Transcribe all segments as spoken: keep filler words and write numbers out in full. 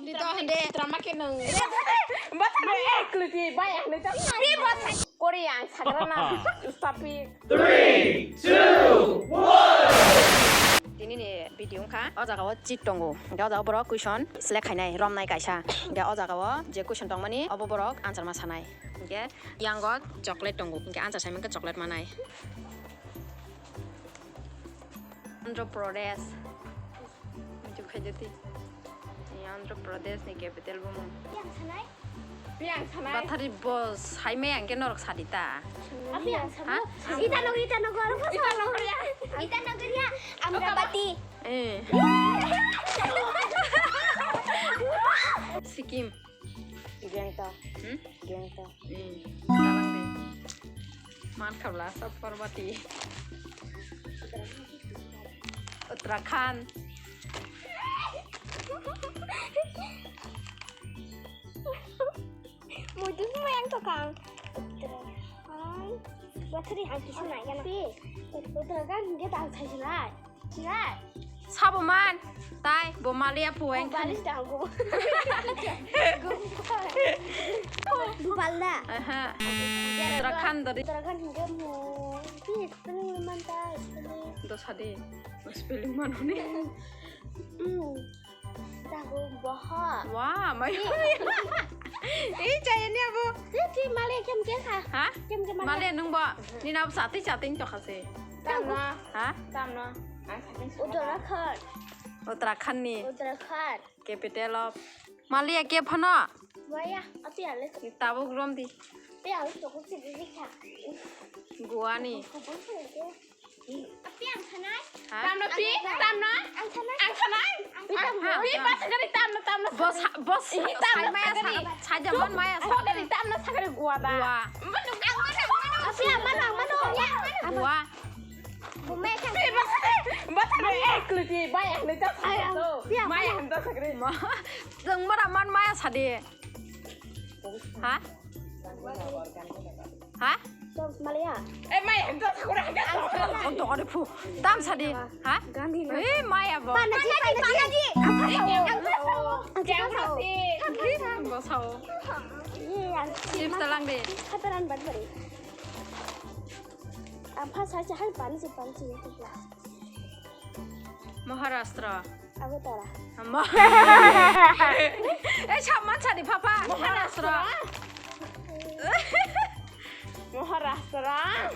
Dito hindi. Drama ke nung. Bata na eh kluti bai ang nito. Pi bata. Korea ang sagra na. Tapi. Three, two, one. Tini ni video wngkha o jaga o cheat tongo. Hingke o jaga borok question select khainai romnai kaisa. Hingke o jaga o je question tongmani obo borok answer ma sanai. Hingke yango chocolate tongo. Hingke answer sai mankhe chocolate manai. Andhra Pradesh. Muchuk khaijati. Ni Andhra Pradesh ni capital bo mung. Yang sanai? Yang sanai? Bathari bo saimai ang ke norok sadi ta. Abi yang sabo. Ha? Itanagar, Itanagar, aro ko Itanagar ya. Itanagar ya. Amravati. Eh. Sikkim. Gangtok. Hmm? Gangtok. Hmm. Dalang de. Man khabla sa Parvati. Uttarakhand. Muitu sima yang tokang. Uttarakhand. Bathari ang kisa nai gana. Uttarakhand hingke dal thai sinai. Sinai. Sabo man. Tai bo malia pueng. Balis dago. Bupalda. Aha. Uttarakhand dari. Uttarakhand hingke mo. Pi spelling man ta spelling. Dosadi. Spelling man honi. Hmm. Dago boha. Wah, mai. Ei chaya ni abo. Ti ti male kem kem kha. Ha? Kem kem male. Male nung bo. Ni na sati sati to khase. Tamno. Ha? Tamno. Uttarakhand. Uttarakhand ni. Uttarakhand. Capital of Malia ke phano. Waya, api ale. Tabuk rom di. Api ale to ko si di kha. Goa ni. Api ang thanai. Ha? Tamno pi, tamno. Ang thanai. Ang thanai. Pi tamno. Pi pas gari tamno, tamno. Bos, bos. Sai maya sa. Sai jaman maya sa. Gari tamno sagari goa da. Goa. Manu ang manu. Api ang manu, ang manu. Goa. Bumai thang. Bata na eh kluti bai ang ta. Maya ang ta sagari. Jeng mara man maya sadi. Ha? Ha? Malia. Eh, mai, ento kurang. Oh, to ada pu. Tam sadi. Ha? Gandhi. Eh, mai abo. Panaji, panaji. Bosao. Chips talang de. Khataran bat bari. Apa saja hai panaji, panaji. Maharashtra. Agartala. Mo-, eh, saman sadi papa. Maharashtra. Maharashtra.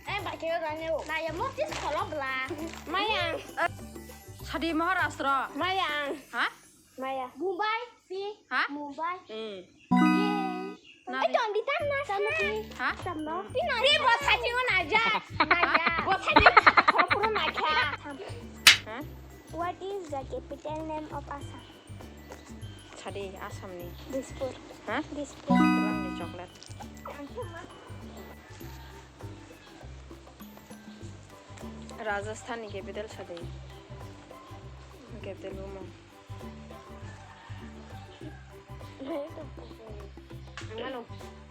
Eh, bakhe rane o. Naya mo tis kholo bla. Mayang. Sadi Maharashtra. Mayang. Ha? Maya. Mumbai, pi. Ha? Mumbai. Eh. Ye. Nabi. Eh, John, di tam na sa. Ha? Tam no. Pi no. Pi bo sa chi na ja. Na ja. Bo sa chi. Khoro puro na kha. Ha? What is the capital name of Assam? Sadi, Assam ni. Dispur. Ha? Dispur. Tulang di chocolate. Rajasthan ni capital sadi. Capital bumung. Ang mano.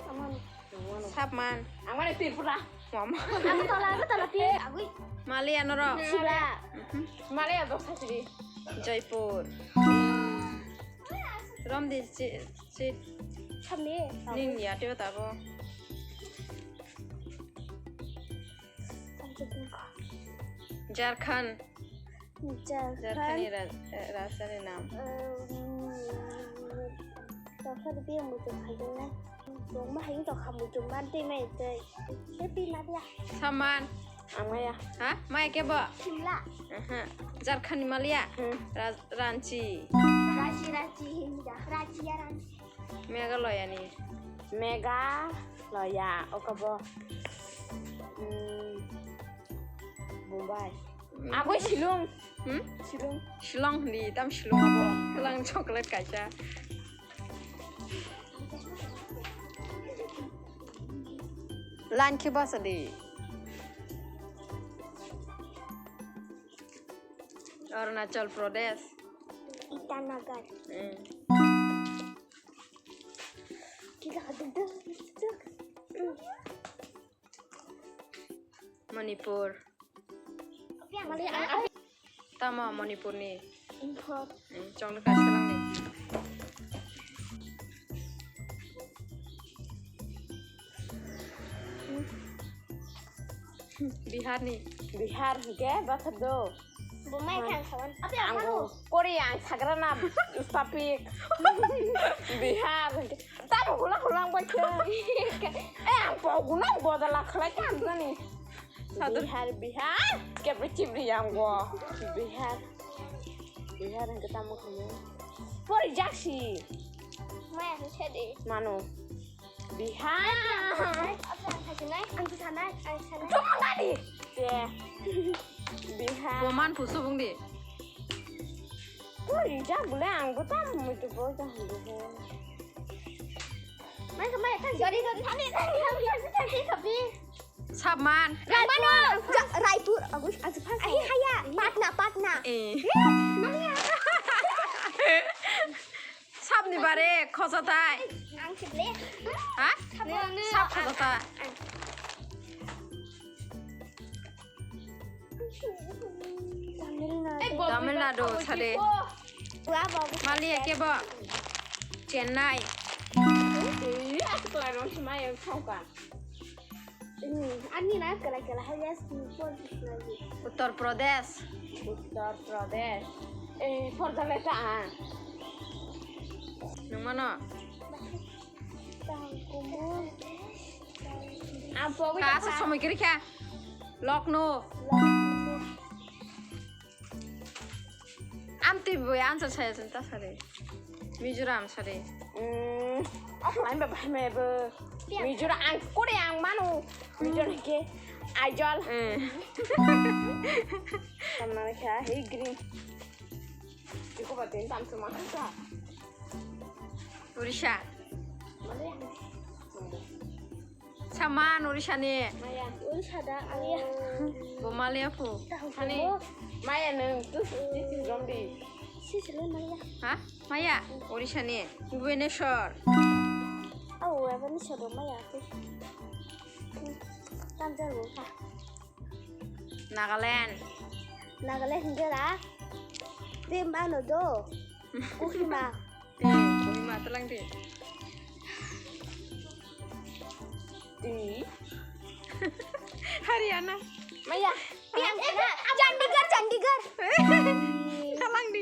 Ang mano. Sapman. Ang mano Tripura. Mama. Agartala, Agartala, pi, agui. Malia norok. Sula. Mhm. Malia dok thasidi. Jaipur. Rom di si, si. Samne. Ning ya teo tabo. Jharkhand. Jharkhand. Jharkhand ni raj-, eh, rajdhani nam. Ehm, Jharkhand ni biyang muchung hai dong na. Dong ma hai dong kha muchung man tei mai tei. Tei pi na dia. Saman. Ang maya. Ha? Maya kebo? Shimla. Aha. Jharkhand ni malia. Hmm. Raj-, Ranchi. Ranchi, Ranchi, Hindia. Ranchi ya Ranchi. Meghalaya ni. Meghalaya, oka bo. Hmm. Mumbai. Agoi Shillong. Hmm? Shillong. Shillong hindi, tam Shillong abo. Lang chocolate kaisa. Line khe basa di. Arunachal Pradesh. Itanagar. Hmm. Manipur. Tamo Manipur ni. Imphal. Hmm, chong le kaisa lang ni. Biharni. Bihar hwnkhe bathar do. Bo mai khe ang sawan. Ape ang ang mano. Kori ang sagra na stapik. Bihar hwnkhe. Tamo hula hula ang bai khe. Eh, ang bo guna bodala khlai khe ang jani. Sadar. Bihar, Bihar. Kebri chibri ang bo. Bihar. Bihar hwnkhe tamo khamu. Pori jaksi. Mai ang se de. Mano. Bihar. Ang sanai, ang sanai, ang sanai. Tamo nani? Te. Bihar. Boman pusu bung di. Kori jak bole ang bo tam muitu bo jak bole. Mai ka mai ka jori jori thani thani thani thani thani thani. Sabman. Raipur. Ja, Raipur. Agus agus phas. Ai haya. Patna, Patna. Eh. Mami. Sabni bare khosotai. Ang sible. Ha? Sab khosotai. Tamil Nadu. Tamil Nadu sade. Malia kebo? Chennai. Ani na kala kala haya. Uttar Pradesh. Uttar Pradesh. Eh, pordale ta. Nung mano? Ang pogwi ta asa somoi kiri kha. Lucknow. Amtwi bo answer saya sini ta sari. Mizoram sari. Hmm, offline ba bahai mai bo. Mizoram ang kore ang manu. Mizoram ke Aizawl. Eh. Tamna kha he green. Iko ba tin tam suma kha. Odisha. Mane. Saman Odisha ni. Maya. Odisha da, Maya. Bo Maya pu. Hani. Maya nung tu sisi romdi. Sisi le Maya. Ha? Maya. Odisha ni. Bhubaneswar. Oh, Bhubaneswar do Maya tu. Tanzania ka. Nagaland. Nagaland hingke da. Bimano do. Kohima. Di, Kohima telang di. Di. Haryana. Maya. Yang, eh, Chandigarh, Chandigarh. Telang di.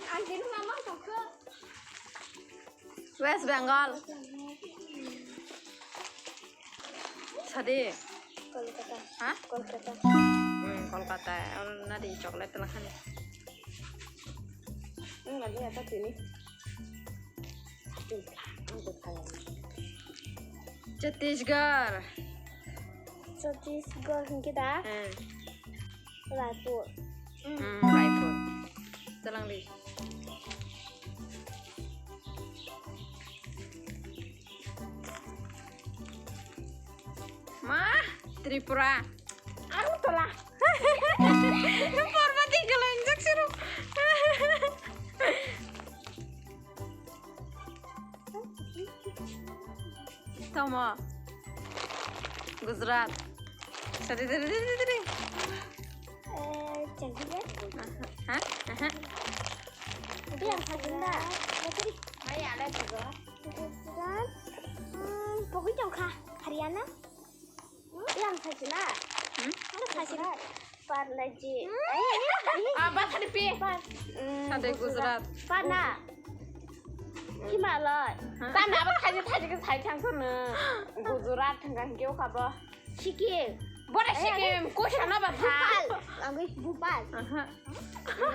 Ang kini mama kok. West Bengal. Sadi. Kolkata. Ha? Kolkata. Hmm, Kolkata. Ang nadi chocolate telah kan. Ini lagi apa sini? Chhattisgarh. Chhattisgarh hingke da? Hmm. Raipur. Hmm, Raipur. Telang di. Ma, Tripura. Agartala. Parvati Galanjak suru. Tamo. Gujarat. Sari, sari, sari, sari. Eh, Chandigarh. Aha, ha? Aha. Itu yang satu enggak? Ada tadi. Maya, ada juga. Gujarat. Hmm, pokoknya jauh kah? Haryana? Yang satu lah. Hmm? Ada kasih. Parlaji. Hmm? Ayo, ini, ini. Ah, bat tadi pi. Bat. Hmm, Sade Gujarat. Gujarat. Pana. Himalaya. Hah? Tana ba thaji thaji ke sai thang kono. Gujarat thang kan keu kabo. Sikkim. Bore Sikkim, kusa na ba tha. Bhopal. Agui Bhopal. Aha.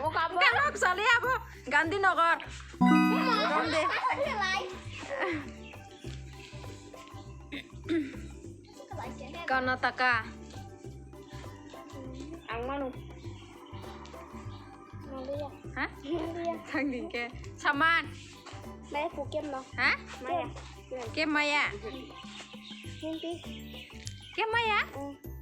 O kabo. Kan ok sali abo Gandhinagar. Gandhi. Karnataka. Ang manu. Malia. Ha? Malia. Thang ding ke. Saman. Maya pukem no. Ha? Maya. Ke Maya. Mimpi. Ke Maya?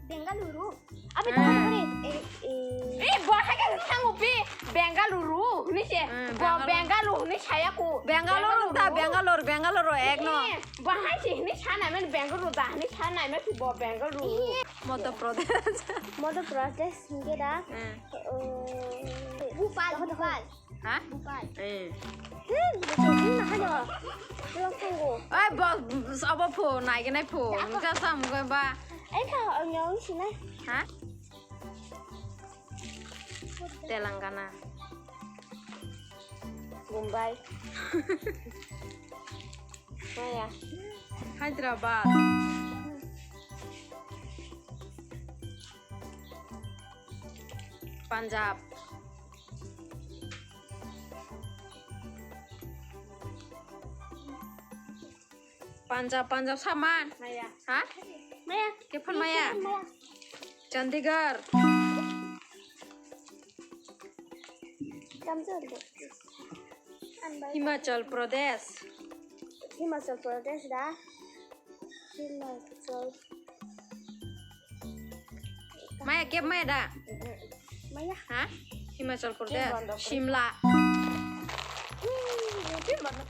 Bengaluru. Abi tama kore. Eh, eh. Eh, bo ha ke thang upi. Bengaluru. Ni se. Bo Bengaluru ni saya ku. Bengaluru ta, Bengaluru, Bengaluru ek no. Eh, bo ha si ni sana men Bengaluru da ni sana men bo Bengaluru. Madhya Pradesh. Madhya Pradesh hingke da. Hmm. Eh, Bhopal, Bhopal. Ha? Dubai. Eh. Hmm, betul. Hmm, hanya. Belum sanggup. Ai, bos, bos, abo pho, nai kenai pho. Engka sam goi ba. Ai, kau, ang yang sini. Ha? Telangana. Mumbai. Maya. Hyderabad. Punjab. Punjab, Punjab saman. Maya. Ha? Maya. Kephan maya. Maya. Chandigarh. Kamjor. Himachal Pradesh. Himachal Pradesh da. Himachal. Maya, kep maya da? Maya. Ha? Himachal Pradesh. Kep bondo. Shimla. Hmm, kep bondo.